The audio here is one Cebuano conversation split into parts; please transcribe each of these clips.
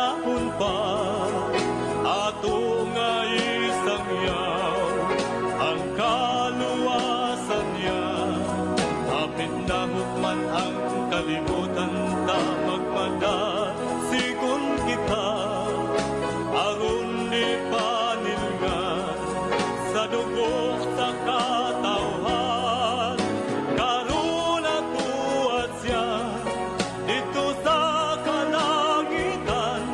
Panahon pa ato nga isangyaw ang kaluwasan niya. Hapit na hukman ang kalibutan, ta magmadasigon kita aron di panilngan sa dugo sa katawhan. Karon natuad siya dito sa kalangitan,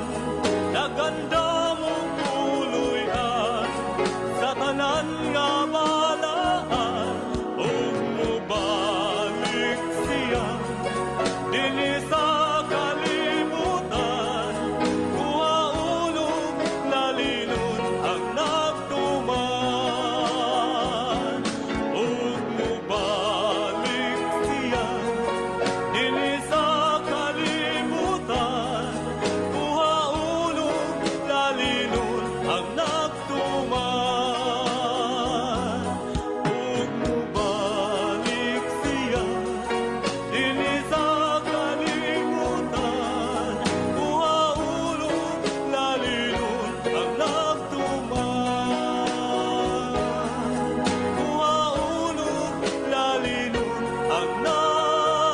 nagandam og puloy-an sa tanan nga balaan, ug mobalik siya dinhi sa kalibutan, kuhaon ug lalinon ang nagtuman, ug mobalik siya dinhi sa kalibutan, kuhaon ug lalinon ang nagtuman, ug mobalik siya dinhi sa kalibutan, kuhaon ug lalinon ang nagtuman, kuhaon ug lalinon ang nagtuman.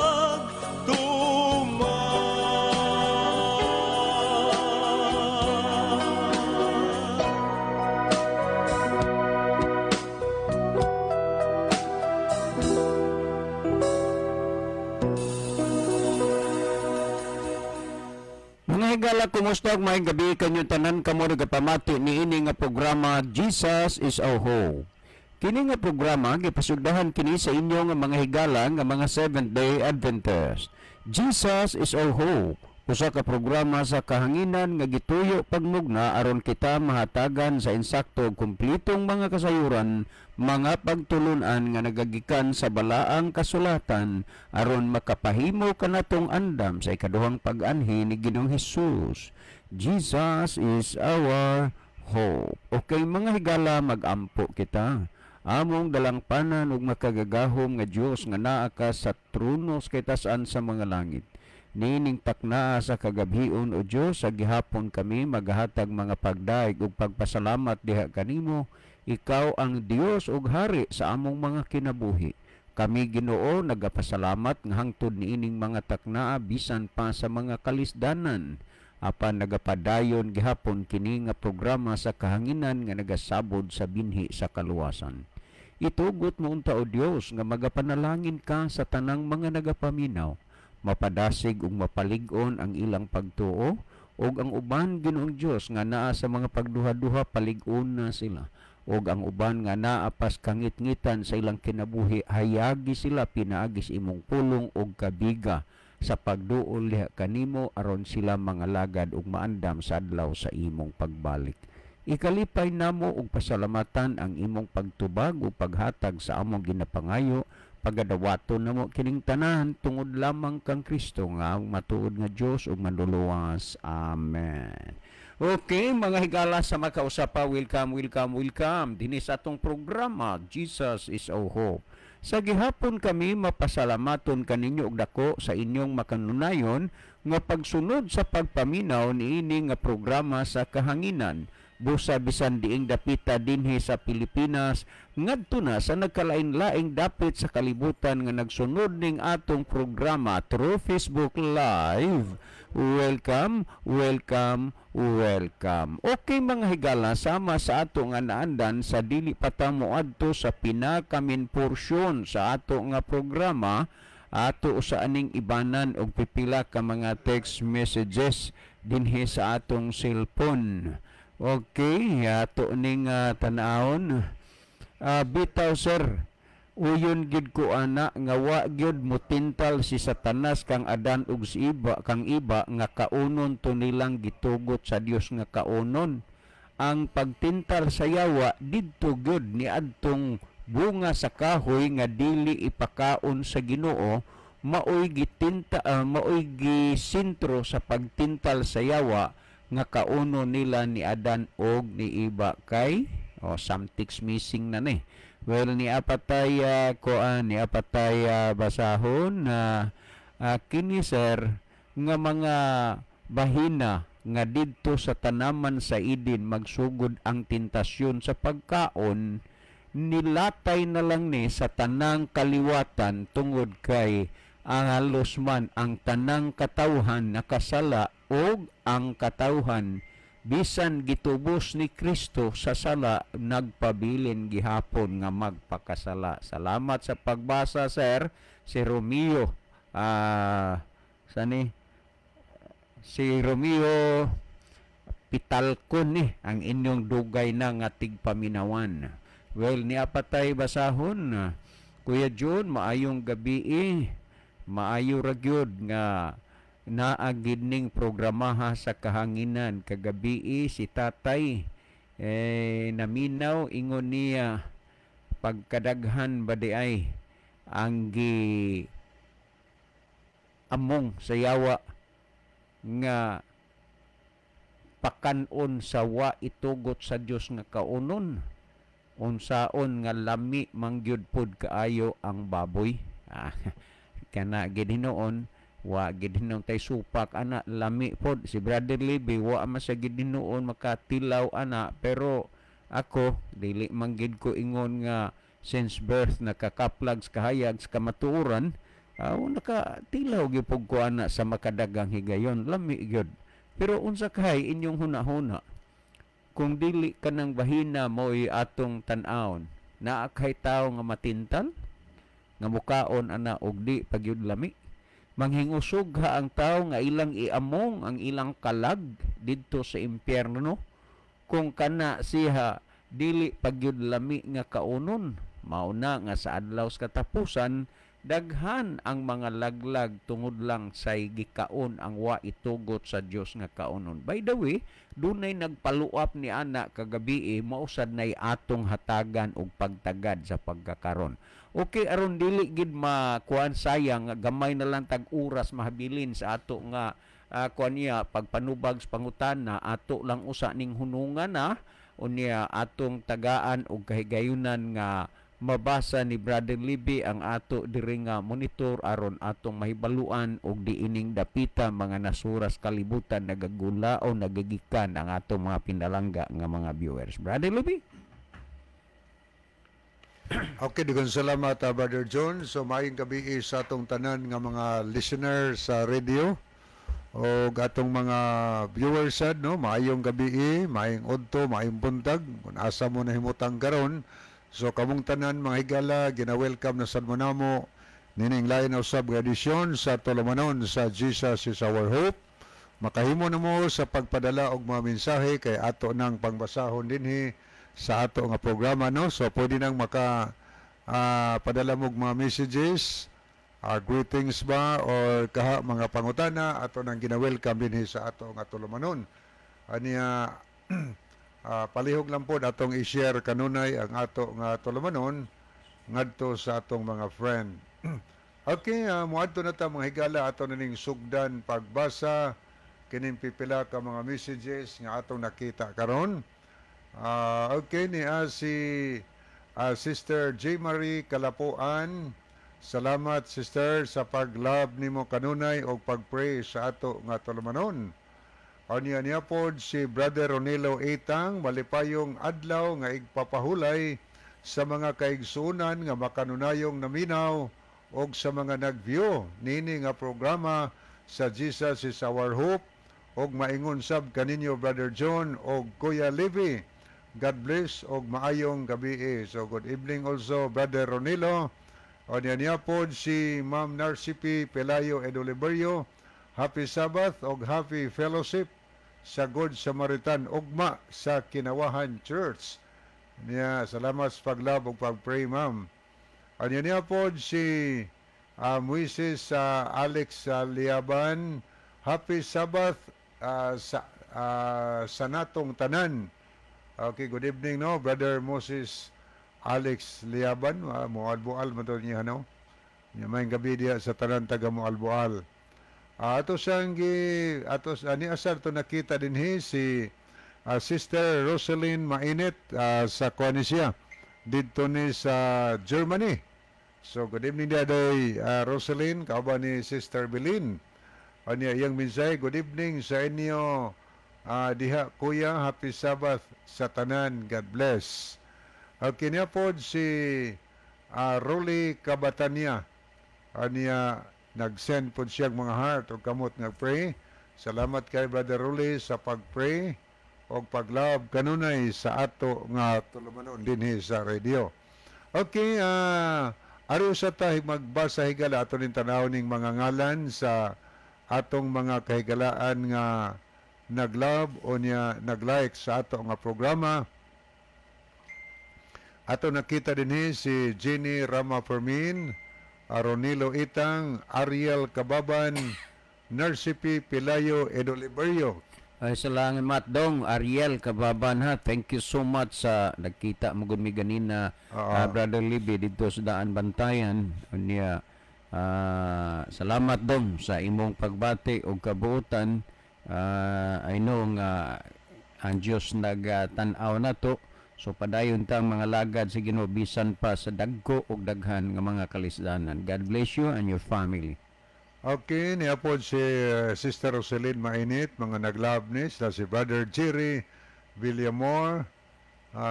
Mga higala, kumusta ug maayong gabi kanyo tanan kamo nagapamati niini nga programa Jesus is Our Hope. Kini nga programa gipasugdahan kini sa inyo nga mga higala nga mga Seventh Day Adventist. Jesus is Our Hope, usa ka programa sa kahanginan nga gituyo pagmugna aron kita mahatagan sa insakto ug kumpletong mga kasayuran, mga pagtulun-an nga nagagikan sa balaang kasulatan aron makapahimo kanatong andam sa ikaduhang pag-anhi ni Ginoong Hesus. Jesus is our hope. Okay mga higala, mag-ampo kita. Among dalangpanan ug makagagahom nga Dios nga naa ka sa trono sa kitasan sa mga langit. Niining taknaa sa kagabhion o Dios, sa gihapon kami maghatag mga pagdaig ug pagpasalamat diha kanimo. Ikaw ang Dios ug hari sa among mga kinabuhi. Kami Ginoo nagapasalamat nga hangtod niining mga taknaa bisan pa sa mga kalisdanan. Apan nagapadayon gihapon kini nga programa sa kahanginan nga nagasabod sa binhi sa kaluwasan. Itugot mo unta o Dios nga magapanalangin ka sa tanang mga nagapaminaw, mapadasig ug mapalig-on ang ilang pagtuo, ug ang uban Ginoong Dios nga naa sa mga pagduha-duha palig-on na sila, ug ang uban nga naa pas kangitngitan sa ilang kinabuhi hayagi sila pinaagi sa imong pulong ug kabiga sa pagduol diha kanimo aron sila mangalagad ug maandam sa adlaw sa imong pagbalik. Ikalipay namo ug pasalamatan ang imong pagtubag ug paghatag sa among ginapangayo. Pagadawaton namo kining tanan tungod lamang kang Kristo nga ang matuod nga Dios ug manluluwas. Amen. Okay, mga higala sa makausapa, welcome, welcome, welcome dinhi sa atong programa Jesus is Our Hope. Sa gihapon kami mapasalamaton kaninyo og dako sa inyong makanunayon nga pagsunod sa pagpaminaw niini nga programa sa kahanginan. Busa bisan diing dapita dinhi sa Pilipinas ngadto na sa nagkalain-laing dapit sa kalibutan nga nagsunod ning atong programa through Facebook Live. Welcome, welcome, welcome. Okay mga higala, sama sa ato nga naandan sa dili pa ta moadto sa pinakamin porsyon sa ato nga programa, ato usa aning ibanan og pipila ka mga text messages dinhi sa atong cellphone. Okay, ato ning tan-awon. Bitaw sir, uyon gid ko ana nga wa gyud motintal si Satanas kang Adan ug si Iba kang iba nga kaunon to nilang gitugot sa Dios nga kaunon. Ang pagtintal sa yawa didto gyud niadtong bunga sa kahoy nga dili ipakaon sa Ginoo, maoy gitinta maoy gisentro sa pagtintal sa yawa nga kauno nila ni Adan og ni Iba kay oh, something's missing na ni. Well, ni apatay koan ni apatay basahon na kini sir nga mga bahina Nga didto sa tanaman sa Eden magsugod ang tentasyon sa pagkaon, nilatay na lang ni sa tanang kaliwatan tungod kay ang halos man ang tanang katawhan nakasala og ang katawhan bisan gitubos ni Kristo sa sala, nagpabilin gihapon nga magpakasala. Salamat sa pagbasa, sir. Si Romeo, sani si Romeo Pitalcon ni ang inyong dugay na nga tigpaminawan. Well, niya patay basahon. Kuya John, maayong gabi eh. Maayo ra gyud nga naa gid ning programaha sa kahanginan kagabi. Si tatay eh naminaw, ingon niya pagkadaghan ba di ay ang gi among sa yawa nga pakanon sa wa itugot sa Dios nga kaunon, unsaon nga lami mangyud pod kaayo ang baboy. Kana gid hinuon, wa gid hinuon tay supak ana, lami pod. Si Brother Libby wa man sa gid hinuon makatilaw ana, pero ako dili man gid ko ingon nga since birth nakakaplag sa kahayag sa kamatuoran. Nakatilaw gyud pud ko ana sa makadagang higayon, lami gyud. Pero unsa kay inyong hunahuna kung dili kanang bahina mo'y atong tan-awon, naa kay tawo nga matintal nga mukaon ana og di pagyud lami? Manghingusog ha ang tawo nga ilang iamong ang ilang kalag didto sa impyerno kung kana siya dili pagyud lami nga kaunon. Mao na nga sa adlaw sa katapusan, daghan ang mga laglag tungod lang sa gikaon ang wa itugot sa Dios nga kaunon. By the way, dunay nagpaluap ni ana kagabi, eh, mausad nay atong hatagan og pagtagad sa pagkakaron. Okay, aron dili gid makuan, sayang gamay na lang tag oras mahabilin sa ato nga kuan niya pagpanubag sa pangutana, ato lang usa ning hunungan na unya atong tagaan og kahigayunan nga mabasa ni Brother Libby ang ato diri nga monitor aron atong mahibaluan og diining dapita mga nasuras kalibutan nagagula o nagagikan ang atong mga pinalangga nga mga viewers. Brother Libby? Okay, daghang salamat, Brother John. So maayong gabi sa atong tanan nga mga listener sa radio o atong mga viewers sad, no. Maayong gabi, maayong udto, maayong buntag kung asa mo nahimutang karon. So kamong tanan, mga higala, gina-welcome na sad mo namo nining lain na usab nga edisyon sa Tulumanon sa Jesus is Our Hope. Makahimo na mo sa pagpadala og mga mensahe kay ato nang pangbasahon dinhi sa ato nga programa, no. So pwede nang maka padala mo og mga messages, greetings ba or kaha mga pangutana, ato nang gina-welcome dinhi sa ato nga tulumanon. Aniya palihog lang pod atong i-share kanunay ang ato nga tulumanon ngadto sa atong mga friend. Okay, muadto na ta, mga higala, ato na ning sugdan pagbasa kining pipila ka mga messages nga atong nakita karon. Okay ni si Sister J. Marie Kalapuan. Salamat, sister, sa pag-love nimo kanunay og pag-pray sa ato nga tulumanon. Anya niya pod si Brother Ronelo Etang, malipayong adlaw nga igpapahulay sa mga kaigsunan nga makanunayong naminaw og sa mga nag-view nini nga programa sa Jesus is Our Hope og maingon sab kaninyo, Brother John og Kuya Levi. God bless og maayong gabi. So good evening also, Brother Ronilo. O niya niya pod si Ma'am Narcipi Pelayo Edoliberio. Happy Sabbath og happy fellowship sa Good Samaritan Ugma sa Kinawahan Church. Niya, salamat sa pag-love ug pag-pray, ma'am. Anya niya pod si Moises Alex Liaban. Happy Sabbath sa natong tanan. Okay, good evening, no, Brother Moses Alex Liaban, Moalboal man to niya, no. Nya may gabi diya sa tanan taga Moalboal. Ato siyang gi ato ani asar to nakita dinhi si Sister Roseline Mainit sa kuan siya didto ni sa Germany. So good evening diya day, Roseline, kauban ni Sister Belin. Anya iyang mensahe, good evening sa inyo. Diha kuya, happy Sabbath sa tanan. God bless. Okay, niya pod si Rolly Cabatania. Aniya nag-send pod siya mga heart o kamot nga pray. Salamat kay Brother Rolly sa pag-pray o pag-love kanunay sa ato nga tulumanon dinhi sa radio. Okay, ari usa ta magbasa, higala, ato ning tanaw ning mga ngalan sa atong mga kahigalaan nga nag-love o niya nag-like sa ato nga programa. Ato nakita dinhi si Jenny Rama Fermin, Aronilo Itang, Ariel Kababan, Narcipi Pilayo Edoliberio. Ay, salamat dong Ariel Kababan ha. Thank you so much sa nagkita mo gud mi ganina, Brother Libby, dito sa Daan Bantayan. Unya salamat dong sa imong pagbati og kabuotan. I know nga ang Dios nagtan-aw nato. So padayon tang mga lagad sa Ginoo bisan pa sa dagko og daghan nga mga kalisdanan. God bless you and your family. Okay, niya po si Sister Roseline Mainit, mga nag-love ni sila si Brother Jerry Villamor,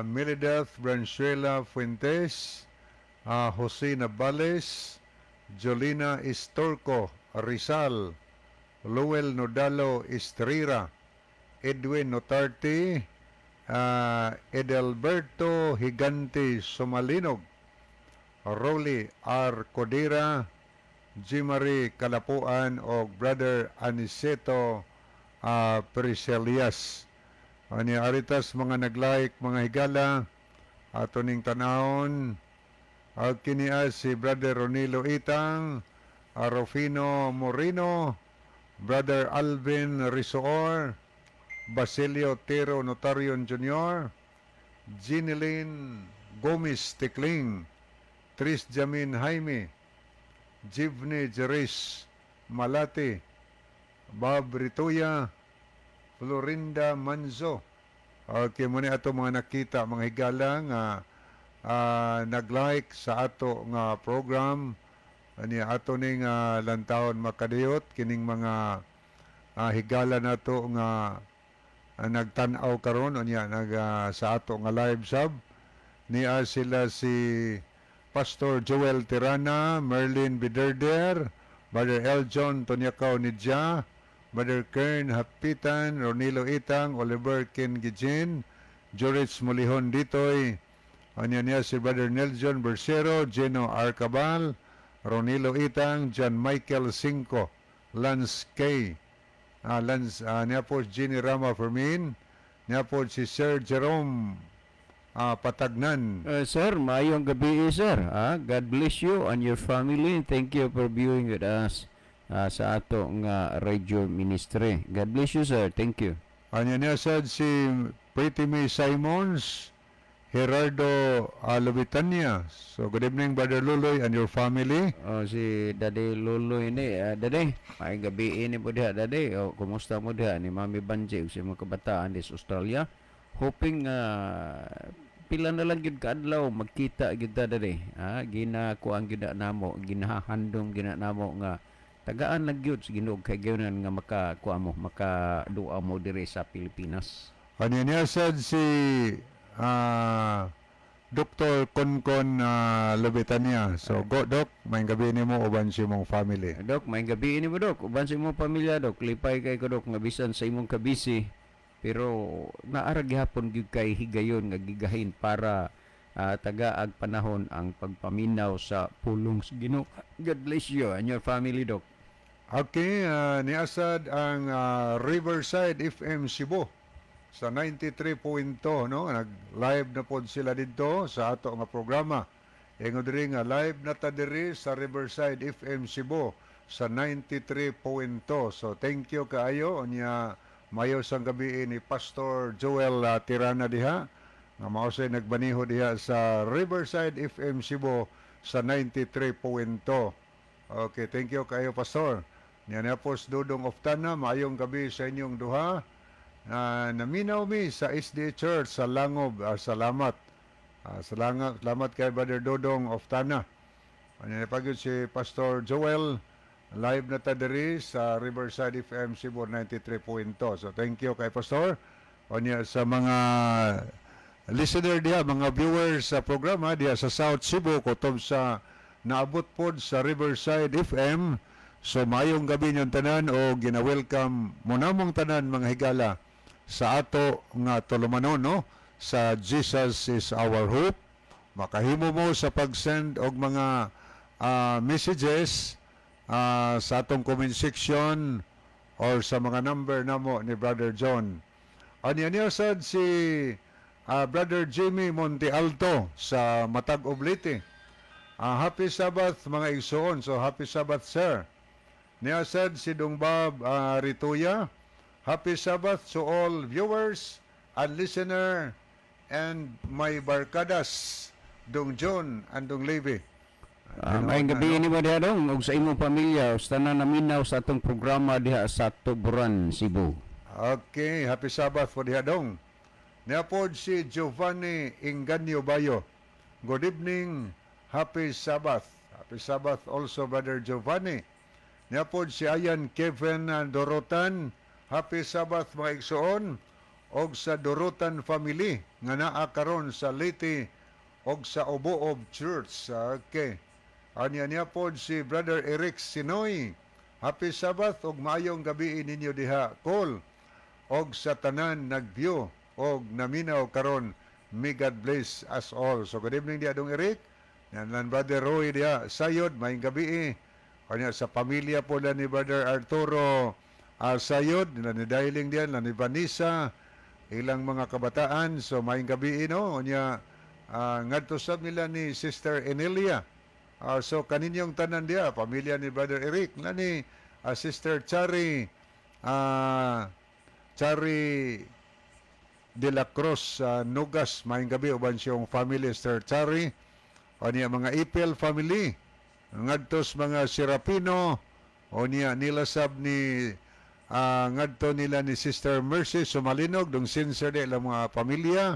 Milideth Branchuela Fuentes, Jose Nabales, Jolina Istorco Rizal, Lowell Nodalo Estrera, Edwin Notarte, Edelberto Gigante Sumalinog, Rolly R. Codera, Jimary Kalapuan o Brother Aniceto Priscilias. Ani aritas mga nag-like, mga higala, ato ning tanawon. Kini si Brother Ronilo Itang, Rufino Moreno, Brother Alvin Risoor, Basilio Tero Notarion Jr., Ginelyn Gomez Tikling, Tris Jamin Jaime, Jivne Jeris Malati, Bob Rituya, Florinda Manzo. Okay, muna ato mga nakita, mga higala nga nag-like sa ato nga program. Ani ato ning lantawon makadiyot kining mga higala nato nga nagtan-aw karon unya nag sa ato nga live sub. Niya sila si Pastor Joel Tirana, Merlin Biderder, Brother Eljon Tonyakaw Nidja, Brother Kern Hapitan, Ronilo Itang, Oliver Ken Gijin, Joritz Mulihon Ditoy, anya niya si Brother Nelson Bersero, Geno Arcabal, Ronilo Itang, John Michael Cinco, Lance K, Lance, niya po si Jenny Rama Fermin, niya po si Sir Jerome Patagnan. Sir, maayong gabi eh, sir. God bless you and your family. Thank you for viewing with us sa ato nga radio ministry. God bless you, sir. Thank you. Anya niya sad si Pretty May Simons, Gerardo Lubitania. So good evening, Brother Luloy and your family. Oh, si Daddy Luloy ni, Daddy, maayong gabi ini mo diha, Daddy. Oh, kumusta mo diha ni Mami Banji ug sa mga kabataan di sa Australia? Hoping pila na lang gyud kaadlaw magkita gyud ta, Daddy. Gina kuang gyud na namo, ginahandom gyud na namo nga tagaan lang gyud sa Ginoo kay gyunan nga maka kuha mo, makadua mo diri sa Pilipinas. Anya niya sad si Dr. Konkon Lubitania. So go Doc, maayong gabi nimo uban sa imong family. Dok, maayong gabi ini mo, Dok. Uban sa imong pamilya, Dok. Lipay kay ko, Dok, nga bisan sa imong kabisi pero naara gihapon gyud kay higayon nga gigahin para tagaag panahon ang pagpaminaw sa pulong sa Ginoo. God bless you and your family, Dok. Okay, niasad ang Riverside FM Cebu sa 93.2, no, nag-live na pod sila didto sa ato nga programa. Ingon diri nga live na ta diri sa Riverside FM Cebu sa 93.2. So thank you kaayo, unya mayo sang gabi ni Pastor Joel Tirana diha nga mao say nagbaniho diha sa Riverside FM Cebu sa 93.2. Okay, thank you kayo, Pastor. Niya na po si Dudong Oftana, maayong gabi sa inyong duha. Naminaw mi sa SDA Church sa Langob. Salamat. Salamat, salamat kay Brother Dodong Oftana. Ano na pagod si Pastor Joel. Live na ta diri sa Riverside FM Cebu 93.2. So thank you kay Pastor. Unya sa mga listener diha, mga viewers sa programa diha sa South Cebu kutob sa naabot pod sa Riverside FM. So maayong gabi niyong tanan o gina-welcome mo namong tanan, mga higala, sa ato nga tulumanon, no, sa Jesus is Our Hope. Makahimo mo sa pag-send og mga messages sa atong comment section or sa mga number namo ni Brother John. Anya niya sad si Brother Jimmy Monte Alto sa Matag-ob, Leyte. Happy Sabbath, mga igsoon. So happy Sabbath, sir. Niya sad si Dongbab Rituya. Happy Sabbath to all viewers and listener and my barkadas, Dong John and Dong Levi. Maayong gabi ni mo diha, dong, ug sa imong pamilya ug sa tanan naminaw sa atong programa diha sa Tuburan, Cebu. Okay, happy Sabbath po diha, dong. Niya pod si Giovanni Inganyo Bayo. Good evening, happy Sabbath. Happy Sabbath also, Brother Giovanni. Niya pod si Ayan Kevin Dorotan. Happy Sabbath, mga igsoon og sa Dorotan family nga naa karon sa Leyte og sa Oboob Church. Okay. Anya niya pod si Brother Eric Sinoy. Happy Sabbath og maayong gabi ninyo diha, Call, og sa tanan nag-view og naminaw karon. May God bless us all. So good evening diha, Dong Eric. Yan lan Brother Roy diha Sayod, maayong gabi eh. Kanya sa pamilya po ni Brother Arturo Sayod, nila ni Dailing diyan, nila ni Vanessa, ilang mga kabataan. So maayong gabi eh, no. Unya ngadto sab nila ni Sister Enelia. So kaninyong tanan diha, pamilya ni Brother Eric, nila ni Sister Chari Chari de la Cruz sa Nugas, maayong gabi uban siyang family, Sister Chari. O niya mga Ipel family, ngadtos mga Serapino, o niya nila sab ni ngadto nila ni Sister Mercy Sumalinog, dong sincere di ilang mga pamilya.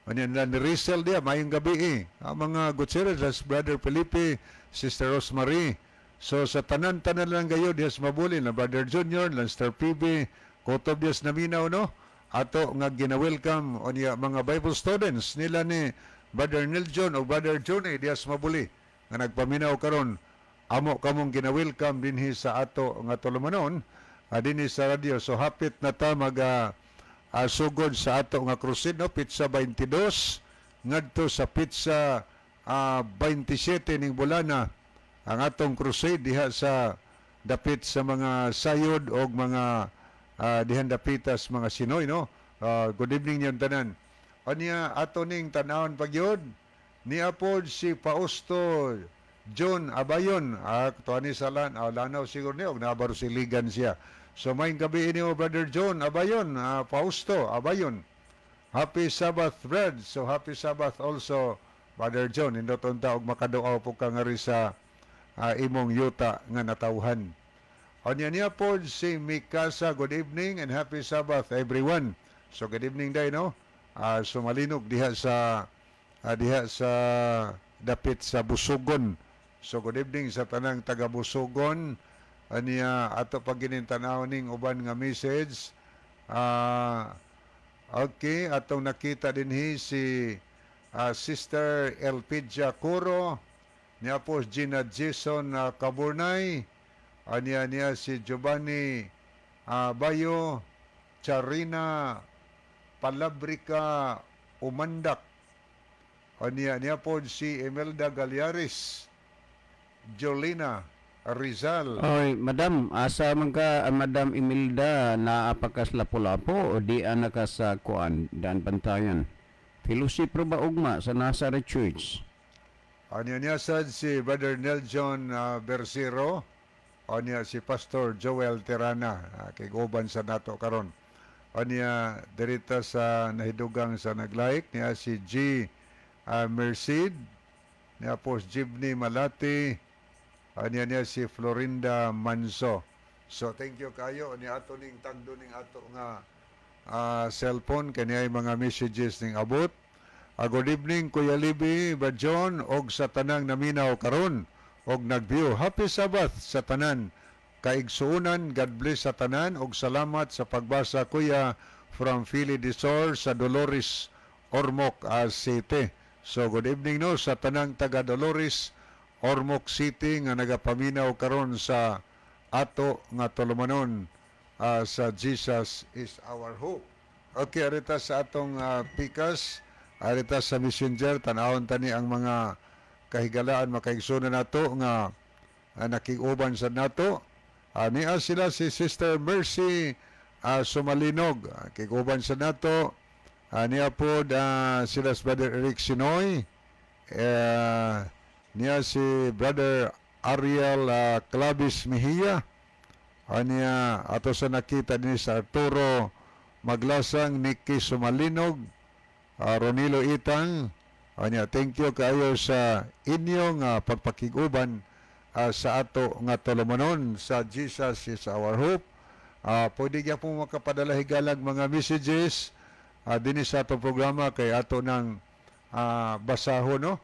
O niya nila ni Rizel diya, maayong gabi eh. Ang mga Gutierrez, las Brother Felipe, Sister Rosemary. So sa tanan-tanan lang gayo diya sa Mabuli, na Brother Junior, lang Sister PB, kutob diya sa naminaw, no? Ato nga gina-welcome o niya mga Bible students nila ni Brother Neil John o Brother Johnny diya sa Mabuli nga nagpaminaw karon, amo kamong gina-welcome dinhi sa ato nga tulumanon dinhi sa radyo. So hapit na ta mag sugod sa ato nga crusade, no, petsa 22 ngadto sa petsa 27 ning bulana ang atong crusade diha sa dapit sa mga sayod og mga dihan dapitas mga Sinoy, no. Good evening niyong tanan. Anya ato ning tan-awon pagyud ni pod si Fausto John Abayon, tuani sa Lanao siguro ni og nabaro siligan siya. So maayong gabi inyo, Brother John Abayon, Fausto Abayon. Happy Sabbath, Brad. So happy Sabbath also, Brother John. Nindot unta og makaduaw po ka ngari sa imong yuta nga natawhan. Anya niya po si Mikasa, good evening and happy Sabbath, everyone. So good evening day, no? Sumalinog diha sa dapit sa Busugon. So good evening sa tanang taga Busugon. Anya ato pag tanaw ning uban nga message. Okay, atong nakita dinhi si Sister Elpidia Curo, niya po Gina Jason Caburnay, anya niya si Giovanni Bayo, Charina Palabrica Umandak, anya niya po si Imelda Galiaris, Jolina Rizal. Oy, Madam, asa man ka, Madam Imelda, naa pa ka sa Lapu-Lapu o di ana ka sa kuan, daan Pantayan? Fellowship ro ba ugma sa Nazareth Church? Anya niya sad si Brother Nel John Bersiro, anya si Pastor Joel Tirana, kay guban sa nato karon. Anya dirita sa nahidugang sa naglike niya si G Merced, niya po si Jibney Malati, anya niya si Florinda Manso. So thank you kayo niya ato ning tagdo ning ato nga cellphone kaniya mga messages ning abot. Good evening, Kuya Libby, Brad John, og sa tanang naminaw karon. og nag-view. Happy Sabbath sa tanan. Kaigsuunan, God bless sa tanan og salamat sa pagbasa, kuya, from Philly Desor sa Dolores, Ormoc City. So good evening, no, sa tanang taga Dolores, Ormoc City nga nagapaminaw karon sa ato nga tulumanon sa Jesus is Our Hope. Okay, arita sa atong pikas, arita sa Messenger, tanawon tani ang mga kahigalaan, makaigsunan nato nga nakiguban sa nato. Niya sila si Sister Mercy Sumalinog, kiguban sa nato. Niya po sila si Brother Eric Sinoy, niya si Brother Ariel Clavis Mejia, niya ato sa nakita ni sa Arturo Maglasang, Nicky Sumalinog, Ronilo Itang. Anya, thank you kayo sa inyong pagpakiguban sa ato nga tulumanon sa Jesus is Our Hope. Pwede gyud po makapadala, higalag, mga messages dinhi sa atong programa kay ato ng basahon, no.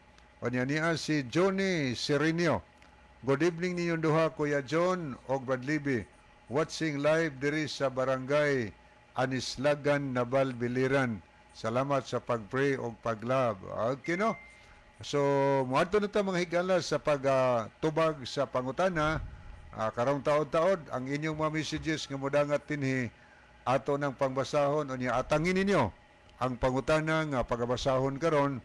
Anya, niya si Johnny Serenio. "Good evening ninyong duha, Kuya John og Brad Libby. Watching live diri sa Barangay Anislagan, Nabal, Biliran. Salamat sa pag-pray og pag-love." Okay, no? So, moadto na ta, mga higala, sa pagtubag sa pangutana. Karong taod-taod, ang inyong mga messages nga modangat dinhi ato ng pangbasahon, unya atangin ninyo ang pangutana nga pagabasahon karon.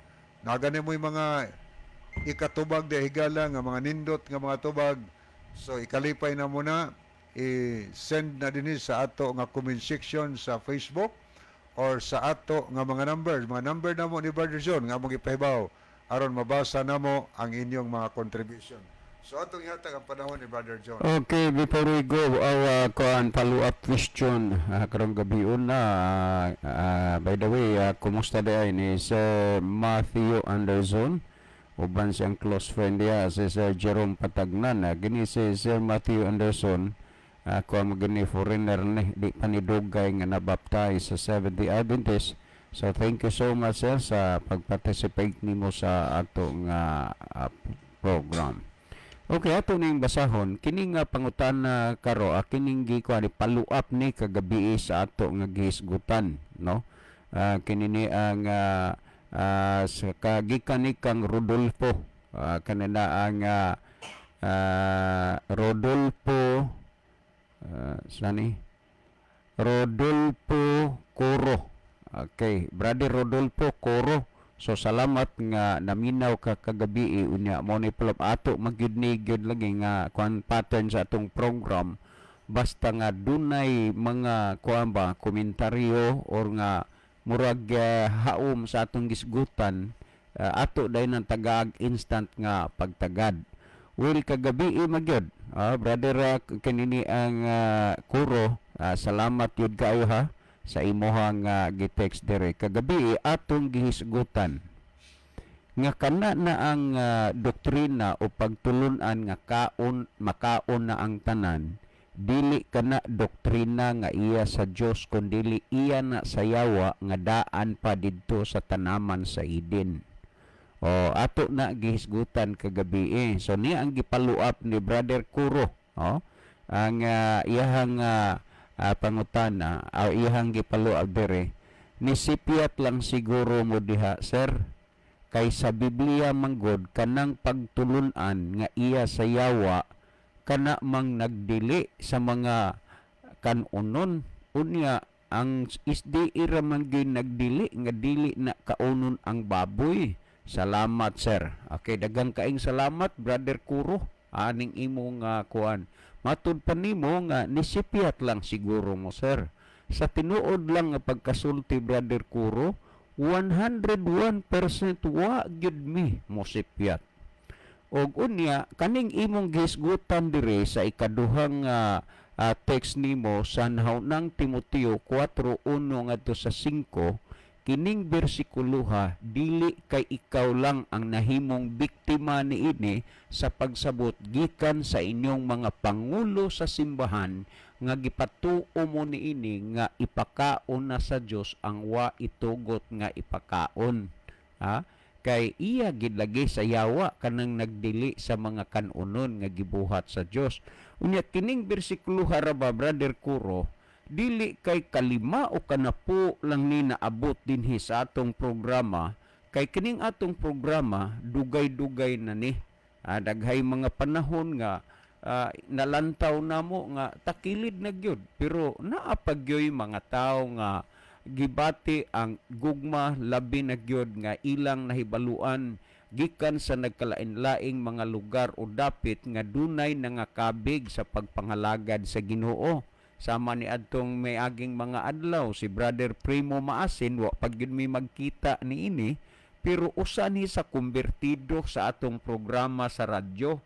Nagani mo'y mga ikatubag di, higala, nga mga nindot nga mga tubag. So ikalipay na muna i-send na dinhi sa ato nga comment section sa Facebook or sa ato nga mga number namo ni Brother John nga among ipahibaw aron mabasa namo ang inyong mga contribution. So atong ihatag ang panahon ni Brother John. Okay, before we go, our kuan, follow-up question karong gabi una. By the way, kumusta di ay ni Sir Matthew Anderson uban siyang close friend niya si Sir Jerome Patagnan. Gini si Sir Matthew Anderson, kuan mo gini, foreigner ni, di pa ni dugay nga nabaptize sa Seventh-day Adventist. So thank you so much, sir, sa pag-participate nimo sa ato nga program. Okay, ato ning basahon kini nga pangutana karo, kining gi kuan, follow up ni kagabi sa ato nga gihisgutan, no. Kini ni ang sa kagikan ni kang Rodolfo, kanina ang Rodolfo, sani Rodolfo Coro. Okay, Brother Rodolfo Coro. So salamat nga naminaw ka kagabi. Unya mo ni pulap ato magyud ni gyud lagi nga kuan, pattern sa atong program, basta nga dunay mga kuan ba, komentaryo or nga murag haom sa atong gisgutan, ato dayon ang tagaag instant nga pagtagad. Well, kagabi magyud, brother, kanini ang Kuro, salamat yun kaayo ha sa imuhang gi-text dire. Kagabi atong gihisgutan nga kana na ang doktrina o pagtulunan nga kaon makaon na ang tanan, dili kana doktrina nga iya sa Dios kundili iya na sa yawa nga daan pa didto sa tanaman sa Eden. O ato na gihisgutan kagabi eh. So niya ang gi-follow up ni Brother Kuro, oh, ang iyahang pangutana, iyahang gi-follow up dire: "Nisipyat lang siguro mo diha, sir, kay sa Biblia manggod kanang pagtulunan nga iya sa yawa, kana mang nagdili sa mga kanunon. Unya ang SDA ra man gyud nagdili nga dili na kaunon ang baboy. Salamat, sir." Okay, daghang kaing salamat, Brother Kuro, aning imong kuan. Matud pa nimo nga nisipyat lang siguro mo, sir. Sa tinuod lang nga pagkasulti, Brother Kuro, 101% wa gyud mi mosipyat. Og unya kaning imong gihisgutan dire sa ikaduhang text nimo sa ng Timoteo 4:1 ngadto sa 5, kining bersikuloha, dili kay ikaw lang ang nahimong biktima niini sa pagsabot gikan sa inyong mga pangulo sa simbahan nga gipatuo mo niini nga ipakaon na sa Dios ang wa itugot nga ipakaon. Ha? Kay iya gid lagi sa yawa kanang nagdili sa mga kanunon nga gibuhat sa Dios. Unya kining bersikulo ra ba, Brother Kuro, dili kay kalima o kanapo lang ni naabot dinhi sa atong programa, kay kining atong programa dugay-dugay na ni. Daghay mga panahon nga nalantaw namo nga takilid na gyud, pero naa pa gyoy mga tawo nga gibati ang gugma, labi na gyud nga ilang nahibaluan gikan sa nagkalain-laing mga lugar o dapit nga dunay nangakabig sa pagpangalagad sa Ginoo. Sama ni adtong may aging mga adlaw si Brother Primo Maasin, wa pag gyud mi magkita niini, pero usa ni sa kumbertido sa atong programa sa radyo.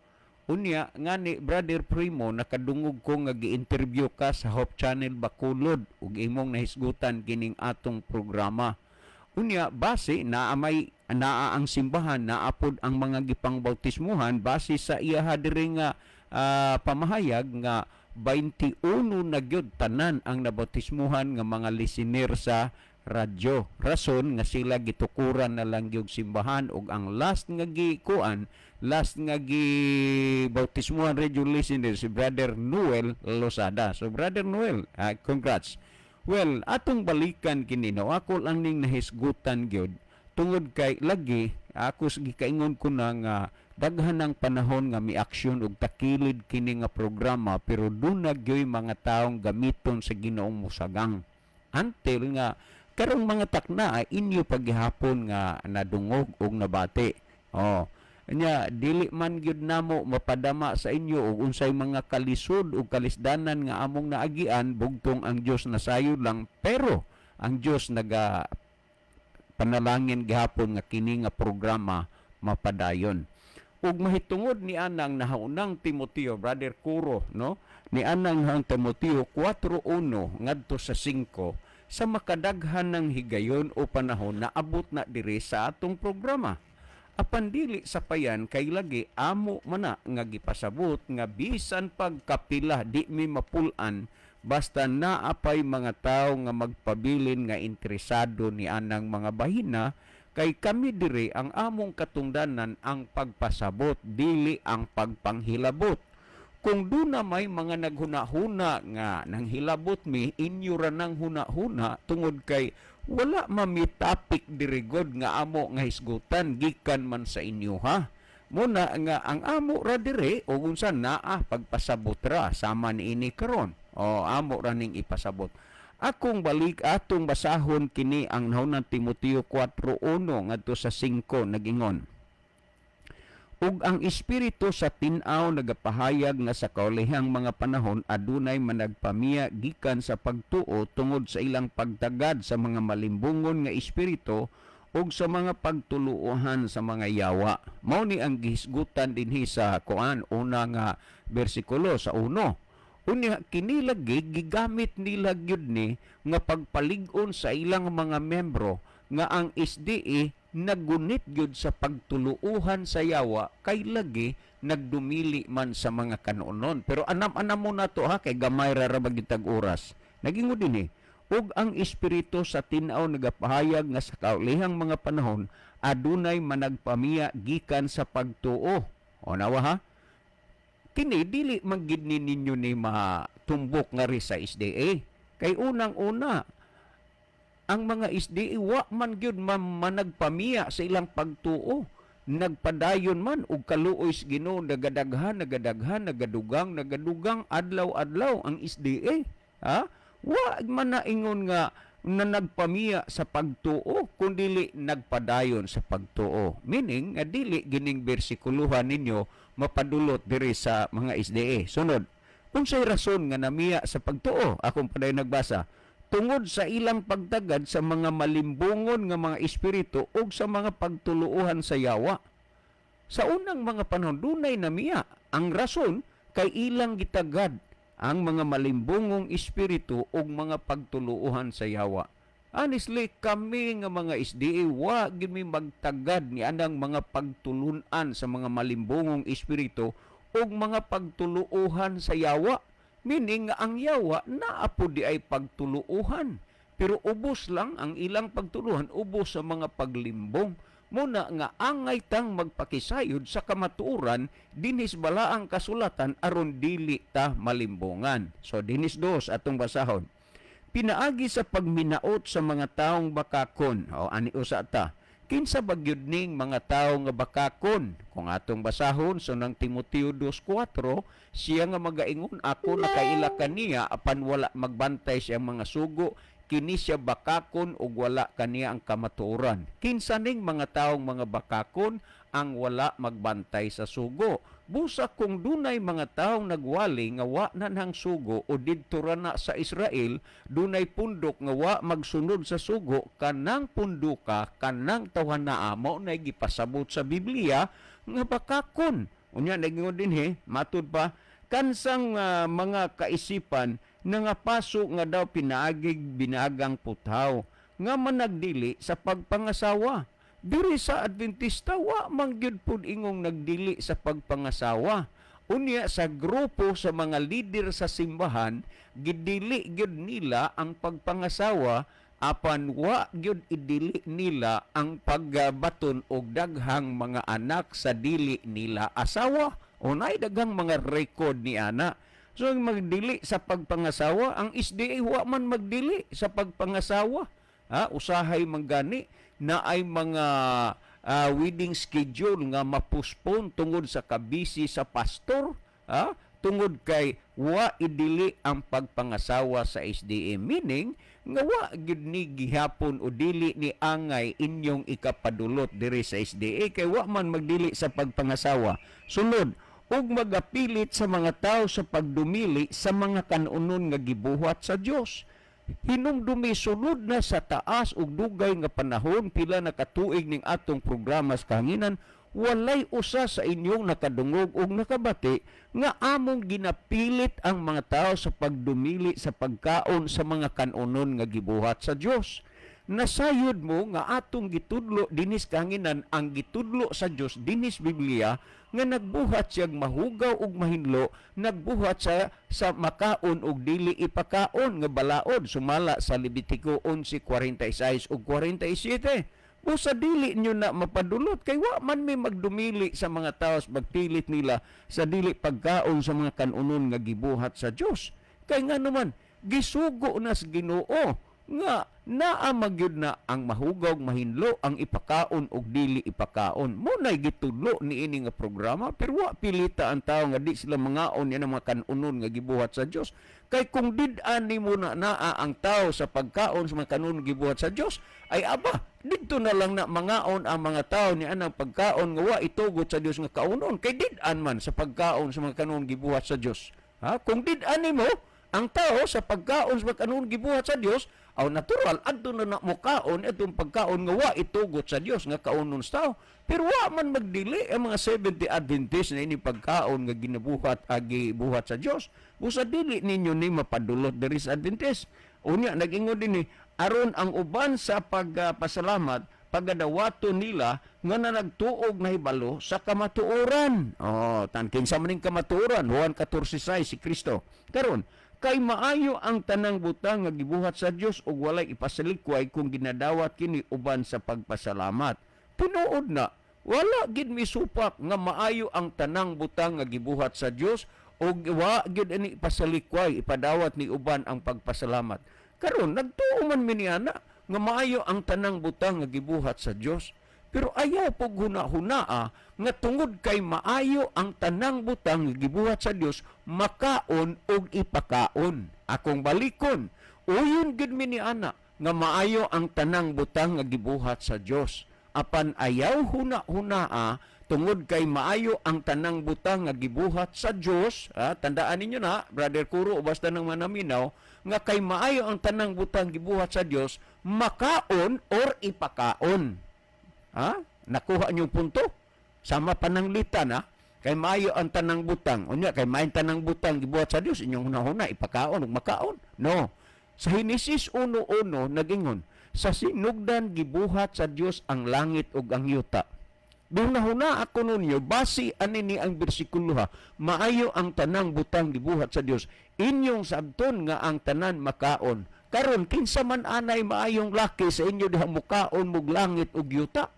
Unya ngani, Brother Primo, nakadungog ko nga gi-interview ka sa Hope Channel Bacolod ug imong nahisgutan kining atong programa. Unya base naa may naa ang simbahan, naa pod ang mga gipangbautismuhan, base sa iyaha diri nga pamahayag nga 21 na gyud tanan ang nabautismuhan nga mga listener sa radyo. Rason nga sila gitukuran na lang gyud simbahan, ug ang last nga gikuan, last nga gibautismuhan radio listener si Brother Noel Losada. So Brother Noel, congrats. Well, atong balikan kini, no, ako lang ning nahisgutan gyud tungod kay lagi ako gikaingon ko na nga daghan ng panahon nga mi-aksyon og takilid kini nga programa, pero duna gyoy mga taong gamiton sa Ginoong musagang until nga karong mga takna ay inyo paghihapon nga nadungog og nabati. Oh. Nya dili man gyud namo mapadama sa inyo og unsay mga kalisod ug kalisdanan nga among naagian, bugtong ang Dios nasayod lang, pero ang Dios naga panalangin gihapon nga kini nga programa mapadayon. Ug mahitungod ni anang nahaunang Timoteo, Brother Kuro, no? Ni anang nahaunang Timoteo 4:1 ngadto sa 5, sa makadaghan ng higayon o panahon naabot na diri sa atong programa. Apan dili sa payan kay lagi amo mana nga gipasabot nga bisan pagkapila di mi mapul-an, basta naapay mga tawo nga magpabilin nga interesado ni anang mga bahina, kay kami diri ang among katungdanan ang pagpasabot, dili ang pagpanghilabot. Kung duna may mga naghuna-huna nga nanghilabot mi, inyo ra nang huna-huna tungod kay wala mami topic diri god nga amo nga hisgutan gikan man sa inyo, ha. Muna nga ang amo ra diri o unsa naa pagpasabot ra sama niini karon. O amo ra ning ipasabot. Akong balik atong basahon kini ang nahaunang Timoteo 4:1 ngadto sa 5, nagingon. Ug ang espiritu sa tin-aw nagapahayag nga sa kaulihang mga panahon adunay managpamiya gikan sa pagtuo tungod sa ilang pagtagad sa mga malimbungon nga espiritu ug sa mga pagtuluohan sa mga yawa. Mao ni ang gihisgutan dinhi sa kuan una nga bersikulo sa 1. Unya kini lagi gigamit nila gyud ni nga pagpalig-on sa ilang mga membro nga ang SDA nagunit gyud sa pagtuluohan sa yawa kay lagi nagdumili man sa mga kanunon. Pero anam-anam mo na to, ha, kay gamay ra ra gyud tag oras. Nagingon dinhi, ug ang espiritu sa tin-aw nagapahayag nga sa kaulihang mga panahon adunay managpamiya gikan sa pagtuo. O nawa, ha? Kini dili man gid ni ninyo ni matumbok nga ri sa SDA. Kay unang-una ang mga SDA wa man gyud managpamiya sa ilang pagtuo. Nagpadayon man og kaluoy sa Ginoo, nagadaghan, nagadaghan, nagadugang, nagadugang adlaw-adlaw ang SDA. Ha? Wa man naingon nga na nagpamiya sa pagtuo, kundili nagpadayon sa pagtuo. Meaning nga dili gining bersikuluhan ninyo mapadulot diri sa mga SDA. Sunod, unsay rason nga namiya sa pagtuo? Akong padayon nagbasa. Tungod sa ilang pagtagad sa mga malimbungon nga mga espiritu ug sa mga pagtuluohan sa yawa. Sa unang mga panahon dunay namiya. Ang rason kay ilang gitagad ang mga malimbungong espiritu ug mga pagtuluohan sa yawa. Honestly, kami nga mga SDA wa gyud mi magtagad ni anang mga pagtulun-an sa mga malimbungong espiritu ug mga pagtuluohan sa yawa. Meaning nga ang yawa naa po di ay pagtuluohan, pero ubos lang ang ilang pagtuluhan, ubos sa mga paglimbong. Muna nga angay tang magpakisayod sa kamatuoran dinhis balaang kasulatan aron dili ta malimbungan. So dinis dos atong basahon. Pinaagi sa pagminaot sa mga taong bakakon. O ani usa ta. Kinsa ba gyud ning mga tawo nga bakakon? Kung atong basahon sa so Timoteo 2:4, siya nga magaingon ako nakaila kaniya apan wala magbantay siyang mga sugo, kini siya bakakon ug wala kaniya ang kamatuoran. Kinsa ning mga taong mga bakakon ang wala magbantay sa sugo? Busa kung dunay mga taong nagwali nga wa na nang sugo o didto ra na sa Israel, dunay pundok nga wa magsunod sa sugo, kanang punduka, kanang tawhanaa, mao nay gipasabot sa Biblia nga bakakon. Unya nagingon dinhi, matud pa kansang mga kaisipan na nga paso nga daw pinaagig binagang puthaw nga managdili sa pagpangasawa. Diri sa Adventista wa man gyud pud ingong nagdili sa pagpangasawa. Unya sa grupo sa mga lider sa simbahan, gidili gyud nila ang pagpangasawa apan wa gyud idili nila ang pagbaton og daghang mga anak sa dili nila asawa. Unay daghang mga record ni ana. So ang magdili sa pagpangasawa, ang SDA wa man magdili sa pagpangasawa. Ha, usahay manggani na ay mga wedding schedule nga mapuspon tungod sa kabisi sa pastor, ha? Tungod kay wa idili ang pagpangasawa sa SDA, meaning nga wa gyud ni gihapon o dili ni angay inyong ikapadulot diri sa SDA kay wa man magdili sa pagpangasawa. Sunod, ug magapilit sa mga tao sa pagdumili sa mga kanunon nga gibuhat sa Dios. Hinumdumi sunod na sa taas ug dugay nga panahon, pila na katuig ning atong programa sa kahanginan, walay usa sa inyong nakadungog ug nakabati nga among ginapilit ang mga tao sa pagdumili sa pagkaon sa mga kanunon nga gibuhat sa Dios. Nasayod mo nga atong gitudlo dinis kahanginan ang gitudlo sa Dios dinis Biblia nga nagbuhat siyang mahugaw ug mahinlo, nagbuhat siya sa makaon ug dili ipakaon nga balaod sumala sa Levitico 11:46 ug 47. Busa dili nyo na mapadulot kay wa man may magdumili sa mga tao sa pagpilit nila sa dili pagkaon sa mga kanunon nga gibuhat sa Dios. Kay nga naman gisugo na sa Ginoo nga naa magyud na ang mahugaw mahinlo ang ipakaon og dili ipakaon. Mo nay gitudlo niini nga programa, pero wa pilita ang tao nga di sila mangaon yan ang mga kanunon nga gibuhat sa Dios. Kay kung did-an nimo na naa ang tao sa pagkaon sa mga kanunon gibuhat sa Dios, ay aba didto na lang na mangaon ang mga tao ni anang pagkaon nga wa itugot sa Dios nga kaunon, kay did-an man sa pagkaon sa mga kanunon gibuhat sa Dios. Ha, kung did-an nimo ang tao sa pagkaon sa kanunon gibuhat sa Dios, aw natural adto na na mukaon atong pagkaon nga wa itugot sa Dios nga kaunon sa tao. Pero wa man magdili ang mga Seventh-day Adventist na ini pagkaon nga ginabuhat agi buhat sa Dios. Busa dili ninyo ni mapadulot diri sa Adventist. Unya nag-ingon dinhi aron ang uban sa pagpasalamat pagadawato nila nga nanagtuog na hibalo sa kamatuoran. Oh, tan kinsa man ning kamatuoran? Juan 14:6 si Kristo. Karon kay maayo ang tanang butang nga gibuhat sa Dios ug walay ipasalikway kung ginadawat kini uban sa pagpasalamat. Tinuod na wala gid misupak nga maayo ang tanang butang nga gibuhat sa Dios ug wa gid ani ipasalikway ipadawat ni uban ang pagpasalamat. Karon nagtuo man mi niana nga maayo ang tanang butang nga gibuhat sa Dios, pero ayaw pug huna-hunaa nga tungod kay maayo ang tanang butang nga gibuhat sa Dios makaon og ipakaon. Akong balikon, uyon gid mi ni ana nga maayo ang tanang butang nga gibuhat sa Dios, apan ayaw huna-hunaa tungod kay maayo ang tanang butang nga gibuhat sa Dios. Tandaan ninyo na, Brother Kuro, basta nang manaminaw nga kay maayo ang tanang butang gibuhat sa Dios makaon or ipakaon. Ha? Nakuha niyo punto? Sama pananglitan, ha? Kay maayo ang tanang butang. Unya kay maayo tanang butang gibuhat sa Dios, inyong hunahuna ipakaon ug makaon. No. Sa Henesis 1:1 nagingon, sa sinugdan gibuhat sa Dios ang langit ug ang yuta. Hunahuna ako ninyo, base ani ni ang bersikulo ha, maayo ang tanang butang gibuhat sa Dios. Inyong sabton nga ang tanan makaon. Karon kinsa man anay maayong laki sa inyo diha mukaon mug langit ug yuta?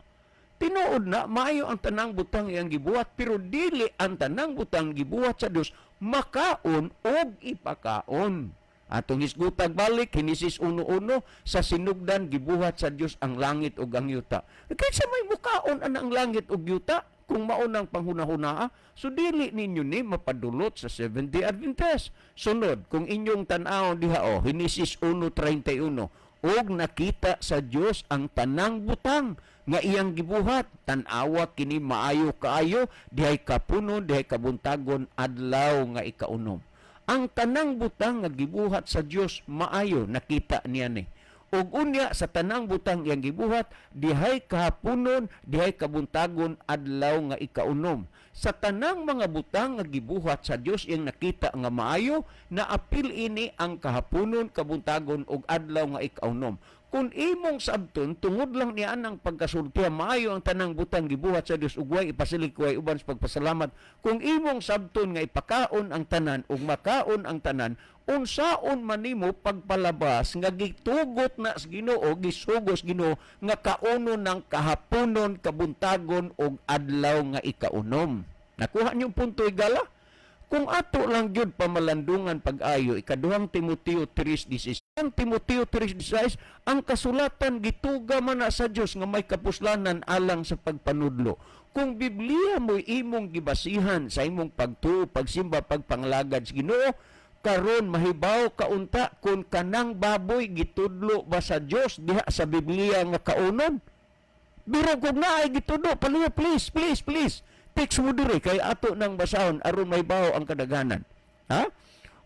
Tinuod na maayo ang tanang butang iyang gibuhat, pero dili ang tanang butang gibuhat sa Dios makaon og ipakaon. Atong hisgutag balik Henesis 1:1, sa sinugdan gibuhat sa Dios ang langit ug ang yuta. Kaysa may mukaon ang langit ug yuta kung maunang panghunahunaa, so dili ninyo ni mapadulot sa Seventh-day Adventist. Sunod, kung inyong tan-awon diha o Henesis 1:31, og nakita sa Dios ang tanang butang nga iyang gibuhat, tan-awa kini maayo kaayo, dihay kapunon, dihay kabuntagon, adlaw nga ikaunom. Ang tanang butang nga gibuhat sa Dios maayo, nakita niya ni. Ug unya sa tanang butang iyang gibuhat, dihay kahaponon, dihay kabuntagon, adlaw nga ikaunom. Sa tanang mga butang nga gibuhat sa Dios iyang nakita nga maayo, naapil ini ang kahaponon, kabuntagon ug adlaw nga ikaunom. Kung imong sabton tungod lang niya ang pagkasulti maayo ang tanang butang gibuhat sa Dios ug way ipasilig way uban sa pagpasalamat, kung imong sabton nga ipakaon ang tanan ug makaon ang tanan, unsaon man nimo pagpalabas nga gitugot na sa Ginoo, gisugos Ginoo nga kaunon ng kahaponon, kabuntagon ug adlaw nga ikaunom? Nakuha niyo punto, higala? Kung ato lang gyud pamalandungan pag-ayo, ikaduhang Timoteo 3:16. Ang Timoteo 3:16, ang kasulatan gituga man na sa Dios nga may kapuslanan alang sa pagpanudlo. Kung Biblia mo imong gibasihan sa imong pagtuo, pagsimba, pagpanglagad sa Ginoo, karon mahibaw kaunta kung kanang baboy gitudlo ba sa Dios diha sa Biblia nga kaunon. Biro kung naay gitudlo, paliw, please, please, please. Text mo diri kay ato nang basahon aron mahibaw ang kadaghanan. Ha?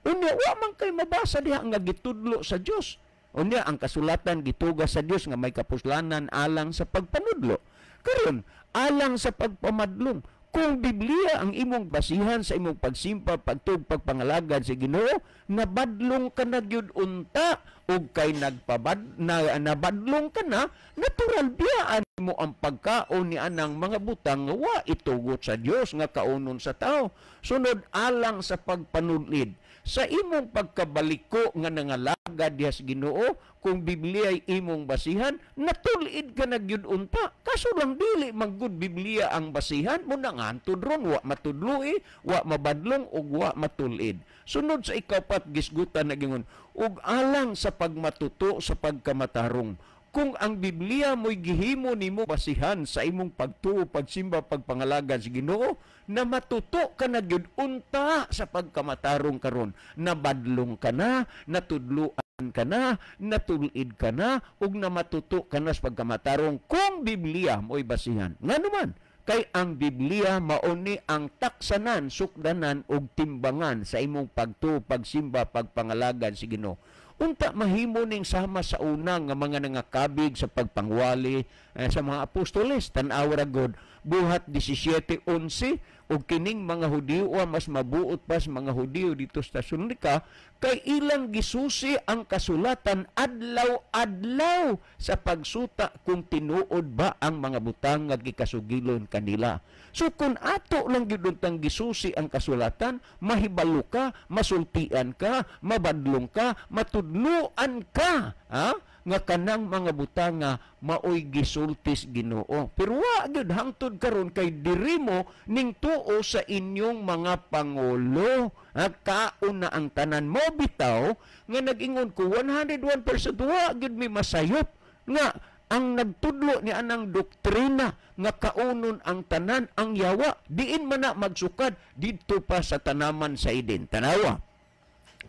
Unya wa man kay mabasa diha nga gitudlo sa Dios. Unya ang kasulatan gituga sa Dios nga may kapuslanan alang sa pagpanudlo. Karon alang sa pagpamadlong, kung Biblia ang imong basihan sa imong pagsimpa, pagtug, pagpangalagad sa Ginoo, nabadlong ka na gyud unta, ug kay nabadlong ka na, natural biyaan mo ang pagkaon ni anang mga butang nga wa itugot sa Dios nga kaunon sa tao. Sunod, alang sa pagpanulid sa imong pagkabaliko nga nangalagad diha sa Ginoo, kung Biblia ay imong basihan, natulid ka na gyud unta. Kaso lang dili man gud Biblia ang basihan mo, nangantod ron wa matudloi, wa mabadlong ug wa matulid. Sunod sa ikaupat gisgutan na gingon, ug alang sa pagmatuto sa pagkamatarong. Kung ang Biblia mo'y gihimo nimo basihan sa imong pagtuo, pagsimba, pagpangalagad sa Ginoo, na matuto ka na gyud unta sa pagkamatarong karon. Nabadlong ka na, natudluan ka na, natulid ka na, ug namatuto ka na sa pagkamatarong kung Biblia mo'y basihan. Ngano man, kay ang Biblia mauni ang taksanan, sukdanan ug timbangan sa imong pagtuo, pagsimba, pagpangalagad sa Ginoo. Unta mahimo ning sama sa una nga mga nangakabig sa pagpangwali sa mga apostoles. Tan-aw ra gud, Buhat 17:11, ug kining mga Hudiyo mas mabuot pa sa mga Hudiyo dito sa Tesalonika, kay ilang gisusi ang kasulatan adlaw-adlaw sa pagsuta kung tinuod ba ang mga butang nga gikasugilon kanila. So kung ato lang gyud untang gisusi ang kasulatan, mahibalo ka, masultian ka, mabadlong ka, matudluan ka, ha? Nga kanang mga butang nga maoy gisultis Ginoo. Pero wa gyud hangtod karon kay diri mo ning tuo sa inyong mga pangulo. Ha, kaon na ang tanan mo bitaw nga nag-ingon ko 101% wa gyud mi masayop nga ang nagtudlo ni anang doktrina nga kaunon ang tanan ang yawa, diin man na magsukad didto pa sa tanaman sa Eden. Tanawa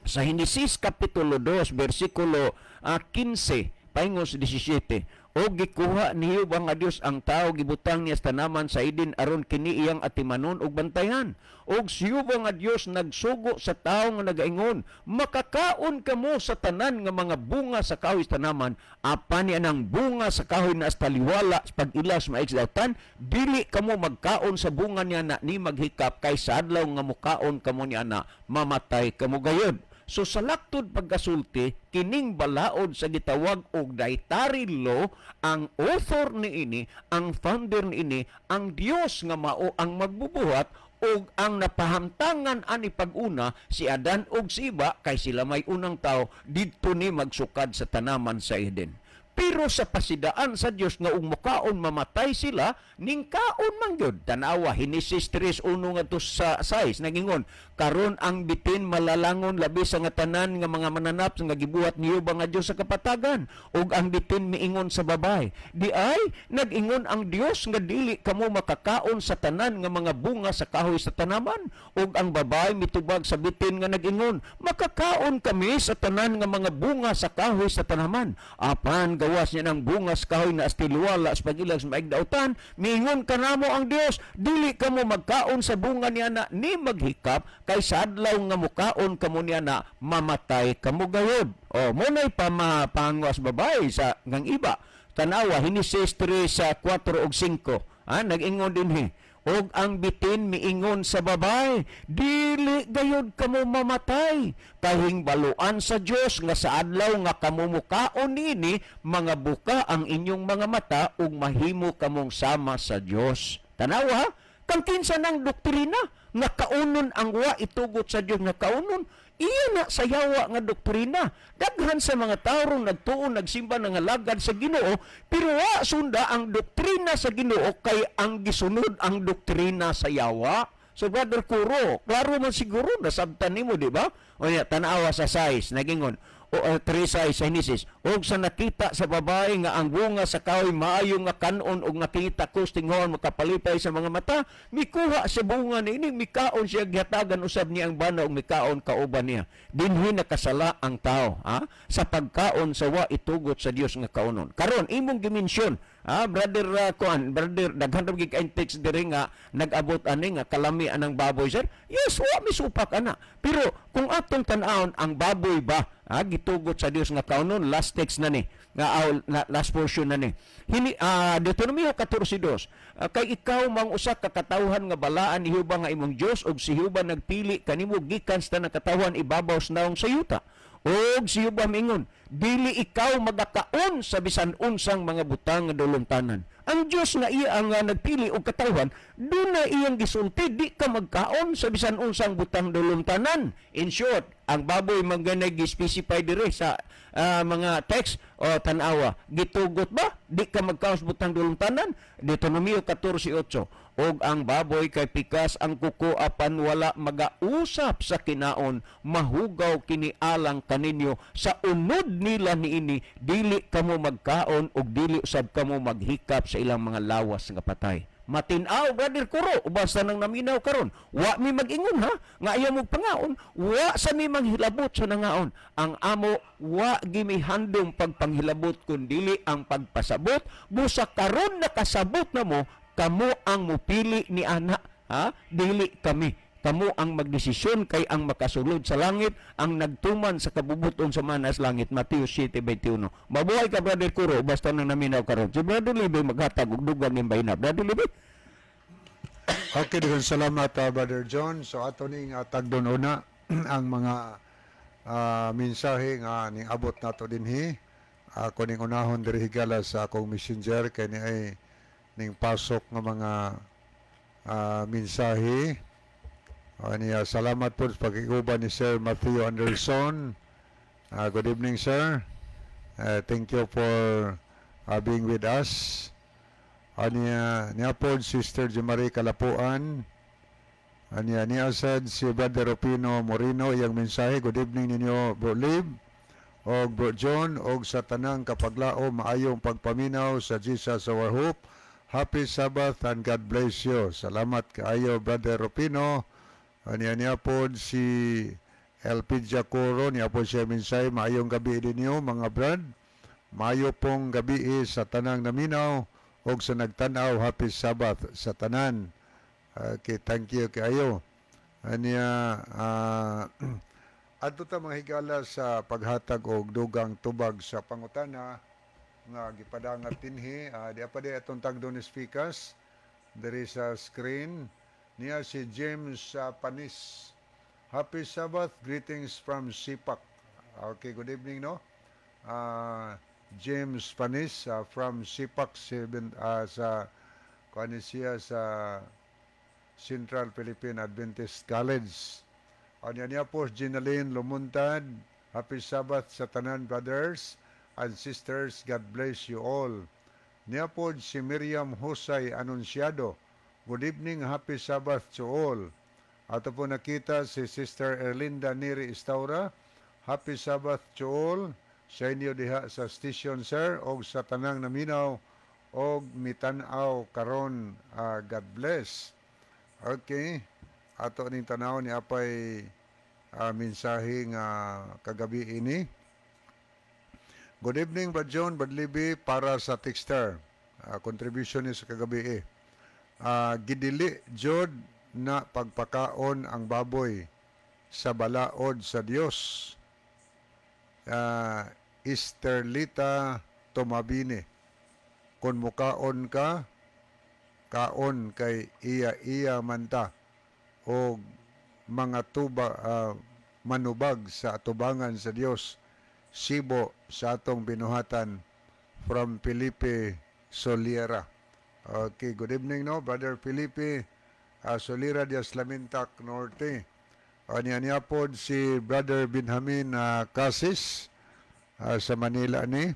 sa Henesis kapitulo 2 bersikulo 15 paingos 17, o gikuha ni Jehova nga Dios ang tao, gibutang niya sa tanaman sa Eden aron kini iyang atimanon ug bantayan. Og si Jehova nga Dios nagsugo sa tao nga nagaingon, makakaon kamo sa tanan nga mga bunga sa kahoy sa tanaman, apan ni anang bunga sa kahoy na taliwala sa pag-ilas maigsadautan, dili kamo magkaon sa bunga niya na ni maghikap, kay sa adlaw nga mukaon kamo niya na mamatay kamo gayud. So sa laktod pagkasulti, kining balaod sa gitawag og dietary law, ang author niini, ang founder niini, ang Dios nga mao ang magbubuhat, og ang napahamtangan ani pag-una si Adan og si Eva, kay sila may unang tao didto ni magsukad sa tanaman sa Eden. Pero sa pasidaan sa Dios nga ug mukaon mamatay sila, ningkaon man gyud. Tanawa, Henesis 3:1 ngadto sa 6, nagingon, "Karon ang bitin malalangon labi sa nga tanan nga mga mananap nga gibuhat niyo ba nga Dios sa kapatagan. Ug ang bitin miingon sa babay, 'Di ay nag-ingon ang Dios nga dili kamo makakaon sa tanan nga mga bunga sa kahoy sa tanaman?' Ug ang babay mitubag sa bitin nga nag-ingon, 'Makakaon kami sa tanan nga mga bunga sa kahoy sa tanaman. Apan gawas niya ng bunga sa kahoy na astiluwala sa pag-ilag sa maigdautan, miingon kanamo ang Dios, dili kamo magkaon sa bunga niya na ni maghikap, kay sa adlaw nga mukaon kamo niya na mamatay kamo gayod.'" O mo nay pamapangwas babae sa ngang iba. Tanawa, Henesis 3 sa 4 ug 5. Ah, nag-ingon dinhi, "Ug ang bitin miingon sa babay, 'Dili gayod kamo mamatay. Kahingbaluan sa Dios nga sa adlaw nga kamo mukaon niini, mga buka ang inyong mga mata ug mahimo kamong sama sa Dios.'" Tanawa, kang kinsa nang doktrina nga kaunon ang wa itugot sa Dios nga kaunon, iya na sa yawa nga doktrina. Daghan sa mga tao rong nagtuo, nagsimba, nangalagad sa Ginoo, pero wa sunda ang doktrina sa Ginoo kay ang gisunod ang doktrina sa yawa. So Brother Kuro, klaro man siguro nasabtan nimo, di ba? O ya, tanawa sa 6, nagingon o 3 sa Genesis, "Og sa nakita sa babae nga ang bunga sa kahoy maayo nga kanon og nakita ko tingon makapalipay sa mga mata, mikuha sa bunga niini, mikaon siya, gihatagan usab niya ang bana og mikaon kauban niya. Dinhi nakasala ang tao, ha, sa pagkaon sa wa itugot sa Dios nga kaunon." Karon imong gimensyon, brother, kuan brother, daghan ra gyud kay text diri nga nag-abot ani nga kalami anang baboy, sir. Yes, wa misupak ana, pero kung atong tan-awon ang baboy ba, gitugot sa Dios nga kaunon? Last text na ni nga na, last portion na ni. Hini Deuteronomio 14:2, "Kay ikaw mang usa ka katawhan nga balaan ni Jehova nga imong Dios, ug si Jehova nagpili kanimo gikan sa tanang katawhan ibabaw sa nawong sa yuta. Ug si Jehova mingon, 'Dili ikaw magakaon sa bisan unsang mga butang nga dulumtanan.'" Ang Dios nga iya ang nagpili og katawhan, duna iyang gisulti, di ka magkaon sa bisan unsang butang dulumtanan. In short, ang baboy man ganay gi-specify dire sa mga text o tanawa. Gitugot ba? Di ka magkaon sa butang dulumtanan? Deuteronomio 14:8. "Og ang baboy kay pikas ang kuko apan wala magausap sa kinaon, mahugaw kini alang kaninyo. Sa unod nila niini, dili kamo magkaon ug dili usab kamo maghikap sa ilang mga lawas nga patay." Matinaw, Brother Kuro, basta nang naminaw karon. Wa mi mag-ingon ha, nga ayaw mo pangaon, wa sa mi manghilabot sa nangaon. Ang amo wa gimihandom pagpanghilabot kun dili ang pagpasabot, busa karon nakasabot na mo, kamo ang mupili ni ana, ha? Dili kami. Kamo ang magdesisyon kay ang makasulod sa langit ang nagtuman sa kabubuton sa manas langit, Mateo 7:21. Mabuhay ka, Brother Kuro, basta nang naminaw karon. Si Brother Libe maghatag og dugang ning bayna. Brother Libe. Okay, daghang salamat, Brother John. So ato ning tagdon una ang mga mensahe nga ning abot nato dinhi. Ako ning unahon diri higala sa akong Messenger kay ni ay ning pasok nga mga mensahe. Niya, salamat po sa pagkikuban ni Sir Matthew Anderson. Good evening, sir. Thank you for being with us. Niya, niya po Sister Jemarie Kalapuan. Niya, niya sad si Brother Rupino Moreno, iyang mensahe. "Good evening ninyo, Bro Lib, og Bro John, og sa tanang kapaglao, maayong pagpaminaw sa Jesus Our Hope. Happy Sabbath and God bless you." Salamat kaayo, Brother Rupino. Niya, niya po si LP Jacoro, niya po siya mensahe, "Maayong gabi ninyo mga brad. Maayo pong gabi sa tanang naminaw og sa nagtanaw, happy Sabbath sa tanan." Okay, thank you kaayo. Aniya, adto ta mga higala sa paghatag og dugang tubag sa pangutana nga gipadangat dinhi. Di pa di atong tagdo ni speakers diri sa screen niya si James Panis. "Happy Sabbath, greetings from Sipak." Okay, good evening, no? James Panis from Sipak seven, sa kuan siya sa Central Philippine Adventist College. Anya niya po Ginaline Lumuntad. "Happy Sabbath sa tanan, brothers." and sisters. God bless you all. Niya pod si Miriam Hosay Anunciado. Good evening, happy Sabbath to all. Ato po nakita si Sister Erlinda Neri Estaura. Happy Sabbath to all. Sa inyo diha sa station, sir, og sa tanang naminaw og mitan-aw karon. God bless. Okay. Ato ning tanaw ni apay mensahe nga kagabi ini. Good evening, Brad John, Brad Libby, para sa texter. Contribution ni sa kagabi eh. Gidili jud na pagpakaon ang baboy sa balaod sa Dios. Esterlita Tomabini. Kung mukaon ka, kaon kay iya-iya manta o mga tuba manubag sa atubangan sa Dios, sibo sa atong binuhatan, from Felipe Soliera. Okay, good evening, no, Brother Felipe Solera dias Lamintak Norte. Niya niya pod si Brother Benjamin Casis sa Manila ni.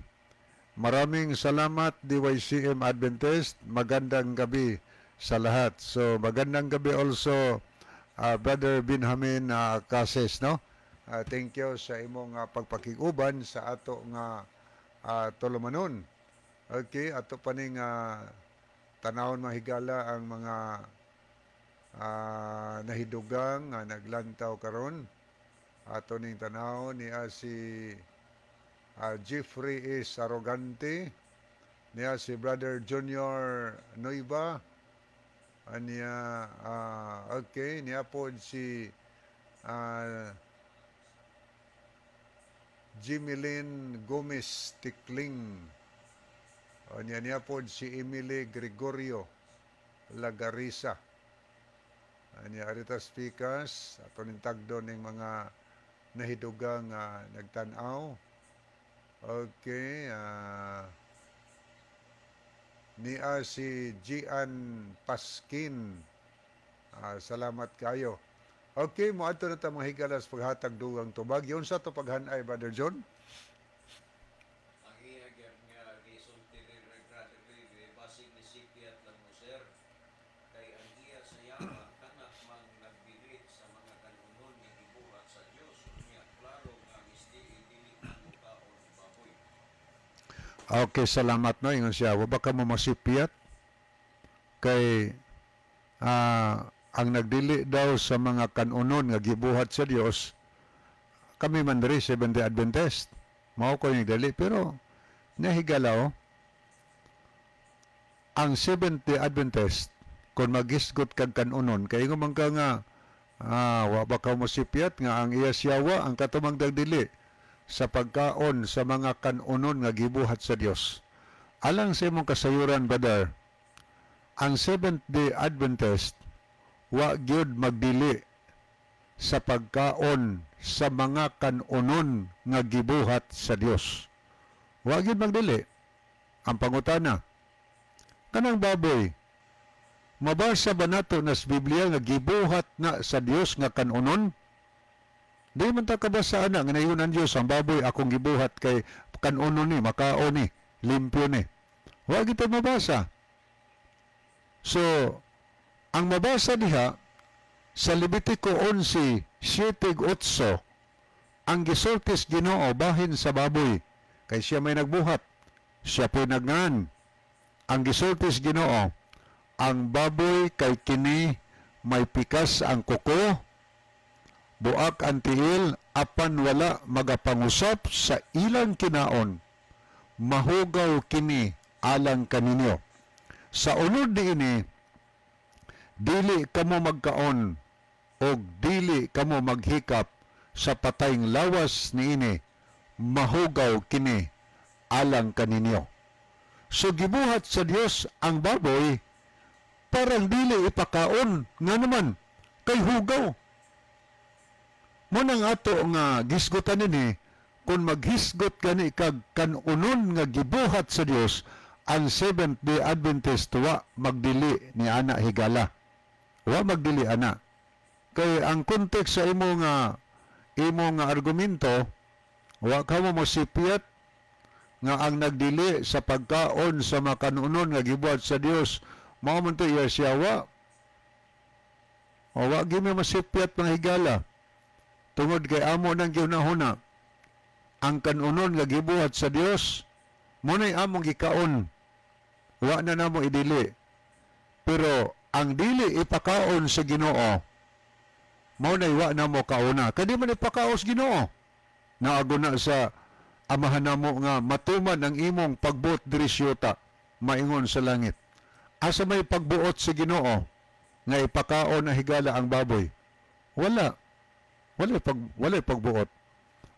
Maraming salamat, DYCM Adventist. Magandang gabi sa lahat. So magandang gabi also, Brother Benjamin Casis, no? Thank you sa imong pagpakiguban sa ato nga tulumanon. Okay, ato pa ning tanawon, mahigala, ang mga nahidugang nga naglantaw karon. Ato ning tanaw niya si Jeffrey S. Arrogante, niya si Brother Junior Noiva, niya okay, niya po si Jimmy Lynn Gomez Tikling. O, niya niya po si Emily Gregorio Lagarisa. Niya Aritas Picas, ato ning tagdo ning mga nahidugang nagtan-aw. Okay, niya si Gian Paskin. Salamat kayo. Okay, mo adto na ta, mga higalas, paghatag dugang tubag. Yun sa to paghanay, Brother John. Ang iya gyud nga gisulti ni Brother Billy, basig ni sipyat lang mo, sir, kay ang iya sa yawa kana mang nagdili sa mga kanunon nga gibuhat sa Dios. Unya klaro nga ang SDA dili man mokaon og baboy. Okay, salamat, no. Ingon siya, wa baka mo masipyat kay ang nagdili daw sa mga kanunon nga gibuhat sa Dios, kami man diri Seventh-day Adventist. Mao ko yung dili, pero nahigalaw ang Seventh-day Adventist kung magisgot kag kanunon kay ingon man ka nga wa ba ka mosipyat nga ang iya siyawa ang katumang dagdili sa pagkaon sa mga kanunon nga gibuhat sa Dios. Alang sa imong kasayuran, brother, ang Seventh-day Adventist wa gyud magdili sa pagkaon sa mga kanunon nga gibuhat sa Dios. Wa gyud magdili. Ang pangutana, kanang baboy, mabasa ba nato na sa Biblia nga gibuhat na sa Dios nga kanunon? Di man ta kabasa ana nga nayon ang Dios, "Ang baboy akong gibuhat kay kanunon ni, makaon ni, limpyo ni." Wa kita mabasa. So, ang mabasa diha sa Levitico 11:7-8, ang gisultis Ginoo bahin sa baboy, kay siya may nagbuhat, siya po nagngan. Ang gisultis Ginoo, "Ang baboy kay kini may pikas ang kuko, buak ang tiil, apan wala magapangusap sa ilang kinaon, mahugaw kini alang kaninyo. Sa unod niini, dili kamo magkaon og dili kamo maghikap sa patayng lawas niini, mahugaw kini alang kaninyo." So gibuhat sa Dios ang baboy parang dili ipakaon, nga naman kay hugaw. Mo nang ato nga gisgutan nini, kung maghisgot gani kag kanunon nga gibuhat sa Dios, ang Seventh Day Adventist wa magdili ni ana, higala. Wa magdili ana. Kay ang context sa imo nga argumento, wa ka mo mosipyat Nga ang nagdili sa pagkaon sa makanunon nga gibuhat sa Dios, mao man to iya siyawa. O wa gyud mi masipyat, mga higala. Tungod kay amo nang gihunahuna ang kanunon nga gibuhat sa Dios, mo na'y among gikaon. Wa na namo idili. Pero ang dili ipakaon sa Ginoo, mao na'y wa namo kauna. Kadi man ipakaon sa Ginoo. Naago na sa Amahan namo nga matuman ang imong pagbuot diri sa yuta, maingon sa langit. Asa may pagbuot sa Ginoo nga ipakaon na, higala, ang baboy? Wala. Wala pagbuot.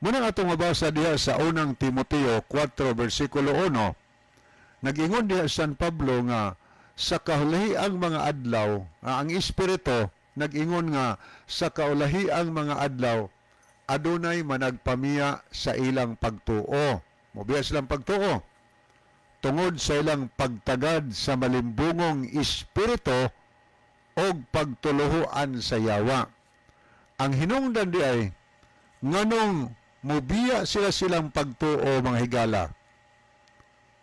Muna atong mabasa diha sa Unang Timoteo 4 versikulo 1. Nag-ingon diha San Pablo nga sa kaulahiang mga adlaw, ang Espiritu nag-ingon nga sa kaulahiang mga adlaw adunay managpamiya sa ilang pagtuo. Mobiya silang pagtuo tungod sa ilang pagtagad sa malimbungong espiritu og pagtuluhoan sa yawa. Ang hinungdan di ay nganong mubiya sila silang pagtuo, mga higala.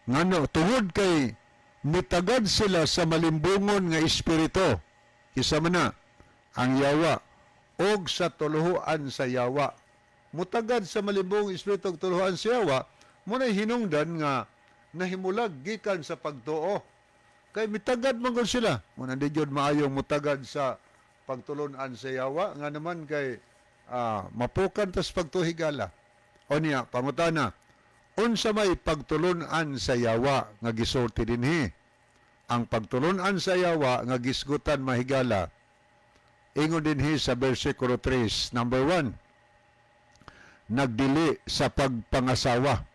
Ngano tungod kay mitagad sila sa malimbungon nga espiritu. Isa man na ang yawa og sa tuluhoan sa yawa. Mutagad sa malimbong espiritu og tuluhoan sa yawa, mo na hinungdan nga nahimulag gikan sa pagtuo. Kay mitagad man gud sila. Mo na di gyud maayong mutagad sa pagtulunan sa yawa nga naman kay mapukan tas pagtuhigala. O niya, pangutana, unsa may pagtulunan sa yawa nga gisulti dinhi? Ang pagtulunan sa yawa nga gisgutan, mahigala, ingon dinhi sa versikulo 3, number 1, nagdili sa pagpangasawa.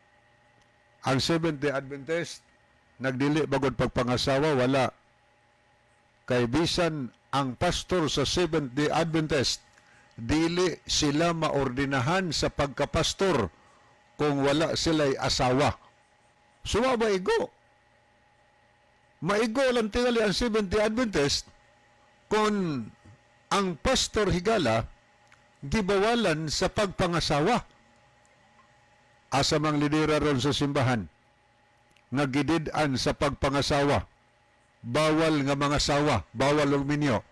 Ang Seventh-day Adventist, nagdili bagod pagpangasawa? Wala. Kay bisan ang pastor sa Seventh-day Adventist, dili sila maordinahan sa pagkapastor kung wala sila'y asawa. Suwa ba igo? Maigo lang tingali ang Seventh-day Adventist kung ang pastor, higala, gibawalan sa pagpangasawa. Asa mang lidera ron sa simbahan nga gidid-an sa pagpangasawa? Bawal nga mga sawa, bawal og minyo.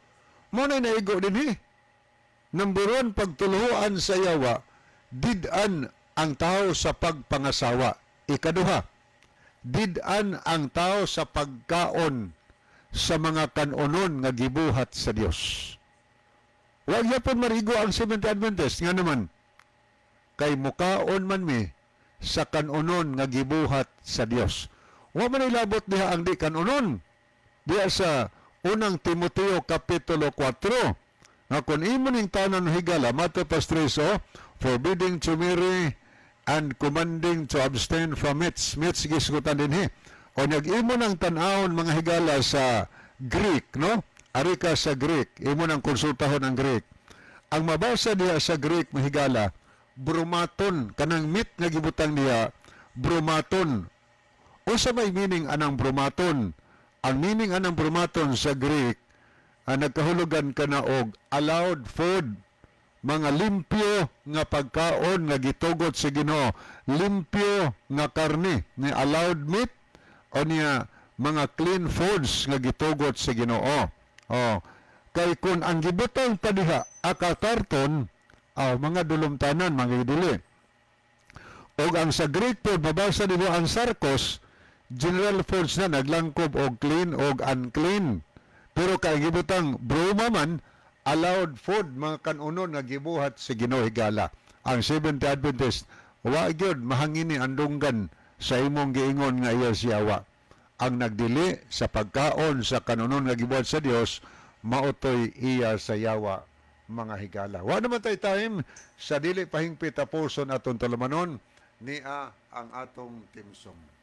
Mo na naigo dinhi. Number 1, pagtuluhan sa yawa, did-an ang tao sa pagpangasawa. Ikaduha, did-an ang tao sa pagkaon sa mga kanonon nga gibuhat sa Dios. Wa gyapon marigo ang Seventh Adventist nga naman kay mukaon man mi sa kanonon nga gibuhat sa Dios. Wa man ilabot diha ang di kanonon. Diha sa Unang Timoteo kapitulo 4 nga kung imo ning tanan, higala, mato pastriso, forbidding to marry and commanding to abstain from meats. Meats gisgutan dinhi. O nag imo nang tan-awon, mga higala, sa Greek, no? Ari ka sa Greek, imo nang konsultahon ang Greek. Ang mabasa diha sa Greek, mahigala, brumaton, kanang meat nga gibutang niya, brumaton. Unsa may meaning anang brumaton? Ang meaning anang brumaton sa Greek, ang nagkahulugan ka na og allowed food, mga limpyo nga pagkaon nga gitugot sa Ginoo, limpyo nga karne, ni allowed meat o niya mga clean foods nga gitugot sa Ginoo. Oh, kay kung ang gibutang pa diha akatarton, aw mga dulumtanan, mga dili. Og ang sa Greek food, mabasa nimo ang sarkos, general foods na naglangkob og clean og unclean. Pero kay gibutang bruma man, allowed food, mga kanunon nga gibuhat sa Ginoo, higala. Ang Seventh Adventist, wa gyud mahangini ang dunggan sa imong giingon nga iya siyawa. Ang nagdili sa pagkaon sa kanunon nga gibuhat sa Dios, maotoy iya sa yawa, mga higala. Wa naman tay time sa dili pahingpit tapuson atong tulumanon, nia ang atong theme song.